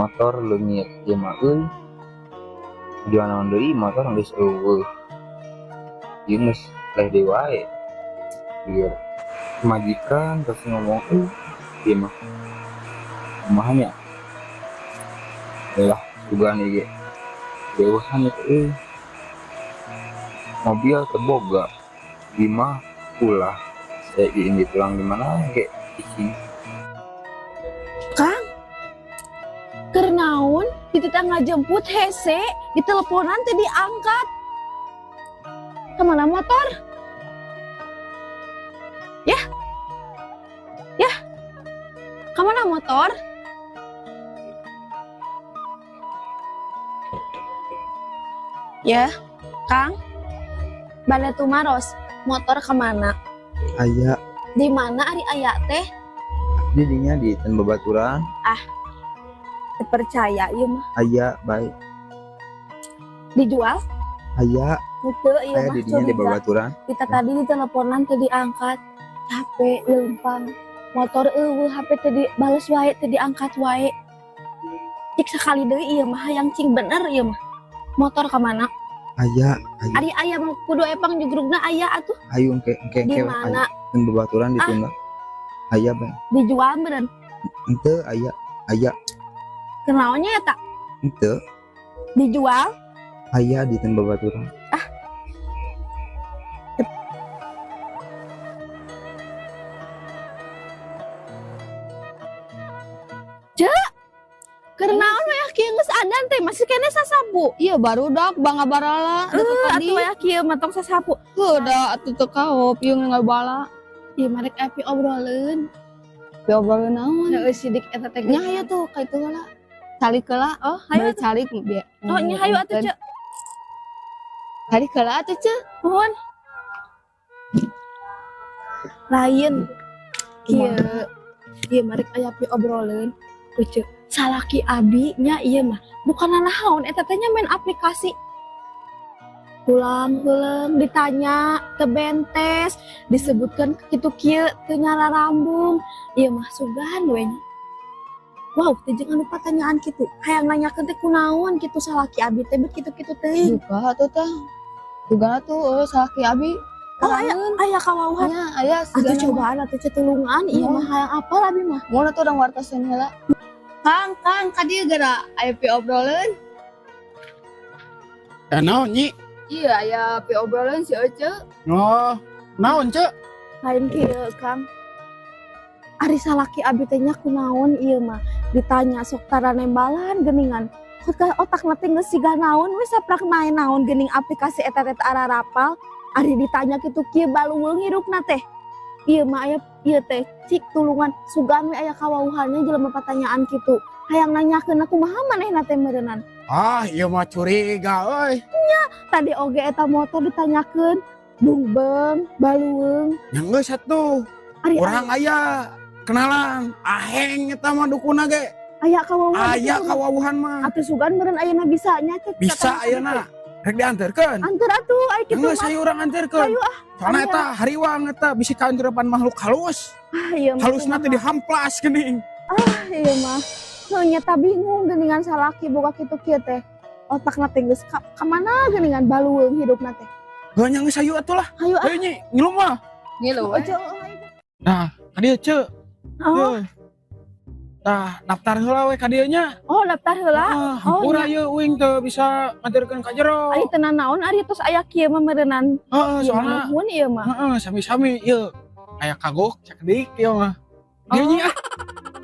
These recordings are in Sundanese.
Motor leungit ieu mah euy. Jual naon deui, motor geus euweuh. Ieu geus leh deui wae. Ieu majikan terus ngomong euy ieu mah. Kumaha nya? Lah, sugan ieu ge. Dewuhan itu euy. Mobil teu boga. Di mah ulah. Saya ini tulang di mana ge cicing. Kang, keur naon dititah ngajemput hese, diteleponan teh diangkat. Kemana motor? Ya, ya, kemana motor? Ya, Kang, bade tumaros, motor kemana? Aya. Di mana ari aya teh? Di dinya di ten babaturan. Ah, percaya ieu mah. Aya baik. Dijual? Aya. Henteu ieu Aya mah di dinya di curiga. babaturan. Kita tadi diteleponan teu diangkat. Capek leumpang. Motor euweuh, HP teu dibales wae, teu diangkat wae. Cik sekali deui ieu mah hayang cing bener ieu mah. Motor ka mana? Aya, aya. Ari aya mah kudu epang jugrugna aya atuh. Ayo engke engke Di engke. mana? Ten babaturan ditunda. Aya bae. Dijual meureun. Henteu aya, aya. Kenaonnya eta? Henteu. Dijual? Aya di ten babaturan. Ah. Cek, keur naon wayah kieu geus adan teh masih keneh sasapu. Iya barudak bangga barala. Heuh, atuh wayah kieu mah tong sasapu. Heuh da atuh teu kaop ieu ngabala. Ieu mah rek api obroleun. Pi obroleun naon? Heeh sidik eta teh. Nya hayu tuh ka itu heula. Calik heula. Oh, hayu Bari calik biar. Oh, nya hayu atuh, Cek. Calik heula atuh, Cek. Nuhun. Lain kieu. Ieu mah rek aya pi obroleun. Uceu, salaki abi nya ieu mah bukan naon eta teh nya main aplikasi. Pulang pulang ditanya teu bentes, disebutkan kitu kieu teu nyararambung. Ieu mah sugan we nya. Wow, teh jeung anu pertanyaan kitu. Hayang nanyakeun teh kunaon kitu salaki abi teh bet kitu-kitu teuing. Duka atuh teh. Duka atuh eueuh salaki abi. Oh, aya aya kawauhan. Nya aya Atuh cobaan atuh cetulungan ieu mah hayang apal abi mah. Mun atuh urang wartosan heula. Kang, Kang, ka dieu geura aya pi obroleun. Naon nyi? Iya, aya pi obroleun si Ece. Oh, naon ce? Lain kieu, Kang. Ari salaki abi teh nya kunaon ieu mah ditanya sok tara nembalan geuningan. Otak teh geus siga naon we saprak main naon geuning aplikasi eta teh ararapal. Ari ditanya kitu kieu baluweung hirupna teh. Ieu mah aya ieu teh cik tulungan sugan we aya kawauhannya jelema pertanyaan kitu. Hayang nanyakeun kumaha manehna teh meureunnan. Ah, ieu mah curiga euy. Nya, tadi oge eta motor ditanyakeun bungbeng, baluweung. Nya geus atuh. Ari Urang aya kenalan, aheng eta mah dukuna ge. Aya kawauhan. Aya kawauhan mah. Atuh sugan meureun ayeuna bisa nya cek. Bisa ayeuna. Rek dianterkeun. Anter atuh ai kitu Geus mah. hayu urang anterkeun. Hayu ah. Soalna eta hariwang eta bisi kaanterepan makhluk halus. Ah, ieu mah. Halusna teh dihamplas geuning. Ah, ieu mah. Nu nyata bingung geuningan salaki boga kitu kieu teh. Otakna teh geus ka mana geuningan baluweung hidupna teh. Geuh nya geus hayu atuh lah. Hayu ah. Hayu nyi, ngilu mah. Ngilu we. Nah, ka dieu ce. Oh. Tah, daftar heula we ka dieu nya. Oh, daftar heula. Ah, Oh, hampura nya. ieu uing teu bisa nganterkeun ka jero. Ari teu nanaon ari tos aya kieu mah meureunnan. Heeh, Ieu soalna nuhun ieu mah. Heeh, sami-sami ieu. Aya kagok sakedik ieu mah. Dieu nyi ah.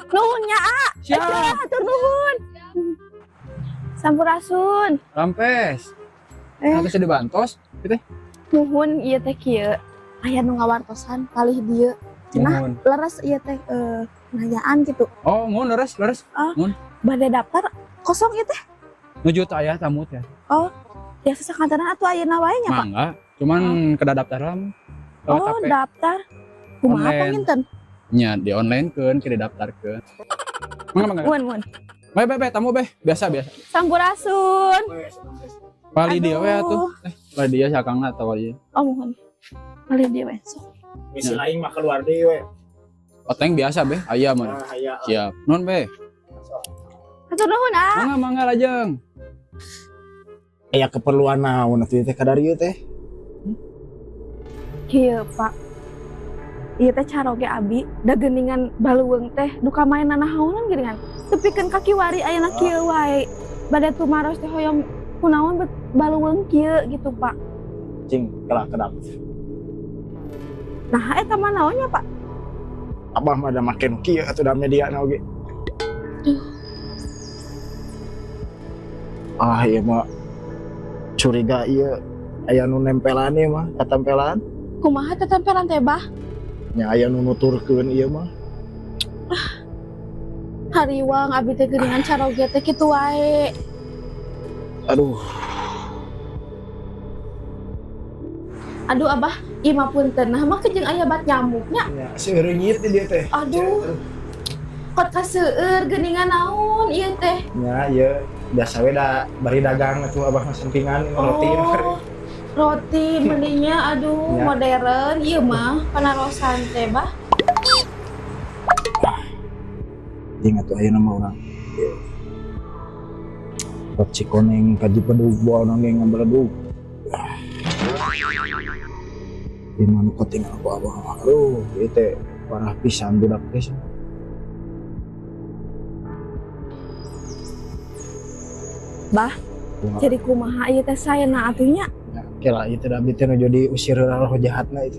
Nuhun nya, ah. Siap. Atur nuhun. Sampurasun. Rampes. Eh. Nah, bisa dibantos, gitu. Nuhun ieu teh kieu. Aya nu ngawartosan palih dieu. Cenah Nuhun. leres ieu teh nanyaan gitu. Oh, mun leres, leres. Ah, Mun. Bade daftar kosong ieu teh. Nuju teu aya tamu teh. Oh, ya sakantenan atuh ayeuna wae nya, Pak. Mangga, cuman Oh. kedah daftar lah. Lewat Oh, HP. daftar. Kumaha Online. panginten? Nya di online keun, ke didaftarkeun. Mangga, mangga. Mun, mun. Bae, bae, bae, tamu bae. Biasa, biasa. Sampurasun. Wali dia we Aduh. atuh. Wali dia sakangna atau wali. Oh, mohon. Wali dia we. Sok. Misi lain mah keluar deui we. Oteng biasa be, aya mah. Ah, aya. Siap. Nun be. Hatur nuhun ah. Mangga mangga lajeng. Aya keperluan naon atuh teh kadarieu teh? Kieu, Pak. Ieu teh caroge abi da geuningan baluweung teh duka main nanahaonan geuningan. Tepikeun ka kiwari ayeuna kieu wae. Bade tumaros teh hoyong kunaon bet baluweung kieu gitu, Pak. Cing, kelak kedap. Nah, eta mah naonnya, Pak? Abah mah da make nu kieu atuh da media na oge. Ah, ieu mah curiga ieu aya nu nempelan ieu mah, katempelan. Kumaha teh tempelan teh, Bah? Nya aya nu nuturkeun ieu mah. Hariwang abi teh geuningan caroge teh kitu wae. Aduh, Aduh Abah, ieu mah punten. Nah mah jeung aya bat nyamuknya. nya seureungit di dieu teh. Aduh. Kot kaseueur geuningan naon ieu teh. Nya ieu biasa we da bari dagang atuh abah mah sampingan roti. Oh, roti mendingnya aduh Ya. modern ieu mah panarosan teh bah. Jeung atuh ayeuna mah urang. Rot Cikoneng ka Cipedug boal nonggeng ngabeledug. Di mana kotingan aku abah. Aduh, ieu teh parah pisan budak teh. Bah, Kumaha? jadi kumaha ieu teh saena atuh nya Ya, kira ieu teh da abdi teh nu jadi usir roh jahatna itu.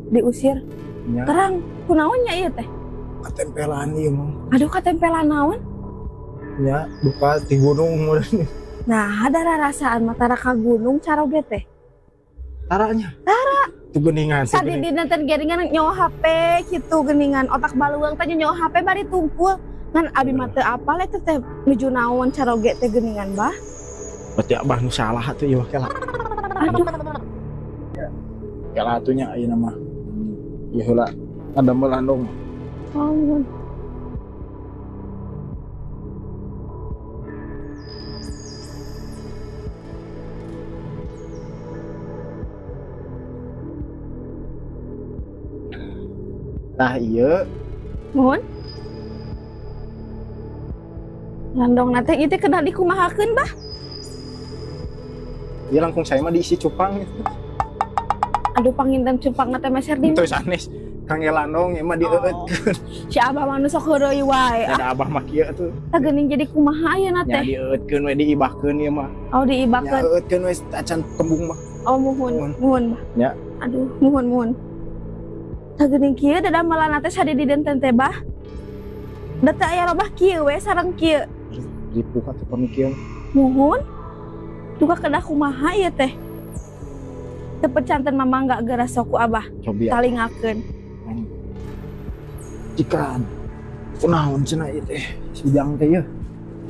diusir. Nya Terang kunaon nya ieu teh? katempelan ieu mah. Aduh katempelan naon? Nya duka ti gunung meureun. Nah, ada rarasaan mah tara ka gunung caroge teh. Taranya. Tara. Tuh geuningan. Tuh Tadi geuning. di nonton geringan nyawa HP gitu geningan otak baluang teh nyawa HP bari tungkul ngan abi mah teu apal eta teh nuju naon caroge teh geningan bah. Berarti abah nu salah atuh ieu kela. Aduh, Kela atuh nya ayeuna mah. Ieu heula ngadamel andong. ampun. Nah ieu Mohon. Landong nate ieu teh kedah dikumahakeun bah. ieu langkung saya mah diisi cupang. Aduh panginten cupang teh meser di Teu sanes. Kangge landong ieu mah dieueutkeun. si abah mah nu sok heureuy wae. Ah, Da abah mah kieu atuh. tah geuning jadi kumaha ayeuna Nya teh? dieueutkeun we diibahkeun ieu mah. Oh Nya diibakeun. eueutkeun we acan kembung mah. Oh muhun, Muhun. muhun bah. Ya. Aduh, muhun muhun. Tah geuning kieu dadamelan teh sadi di denten teh bah. Da teu aya robah kieu we sareng kieu. Ripuh atuh pamikiran. Muhun. Duka kedah kumaha ieu teh? Teu percanten mama nggak geura sok ku abah Cobi ya. talingakeun. Cikan. Kunaon cenah ieu teh? Si Ujang teh ieu.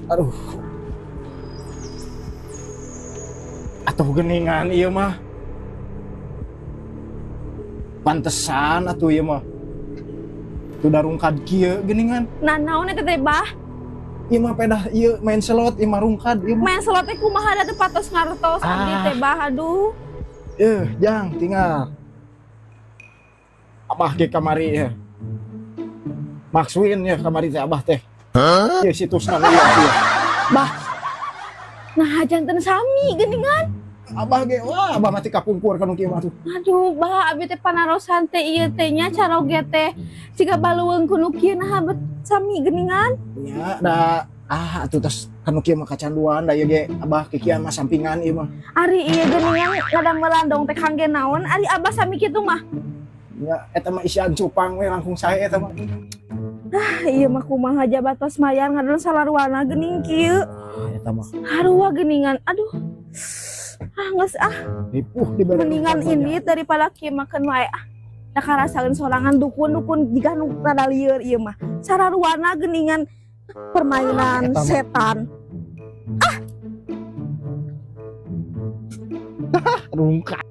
Aduh. Atuh geuningan ieu mah. Pantesan atuh ieu mah. Tuh darungkad kieu geuningan. Nah, naon eta teh bah? Ieu mah pedah ieu main slot, ieu mah rungkad ieu mah. Main slot teh kumaha da teu patos ngartos abdi Ah. teh bah aduh. Eh, jang tinggal. Abah ge kamari ya. Maksuin ya kamari teh abah teh. Ieu situsna nu ieu ieu. Nah, janten sami geuningan. Abah ge wah abah mati kapungkur kanu kieu mah tuh. Aduh, bah abi teh panarosan teh ieu teh nya caroge teh siga baluweung ku nu kieu nah bet sami geuningan. Nya da ah atuh tos kanu kieu mah kacanduan da ieu ge abah kikian mah sampingan ieu mah. Ari ieu geuningan ngadamelan teh kangge naon? Ari abah sami kitu mah. Nya eta mah isian cupang we langkung sae eta mah. Ah, ieu mah kumaha jabat tos mayar ngadon salaruana geuning kieu. Ah eta mah Harua geuningan. Aduh. Ah geus ah ripuh dibere. mendingan ini daripada kieu makan wae ah. Da karasakeun sorangan dukun-dukun jiga nu rada lieur ieu mah. Sararuana geuningan permainan Ah, eta mah. setan. Rungkad.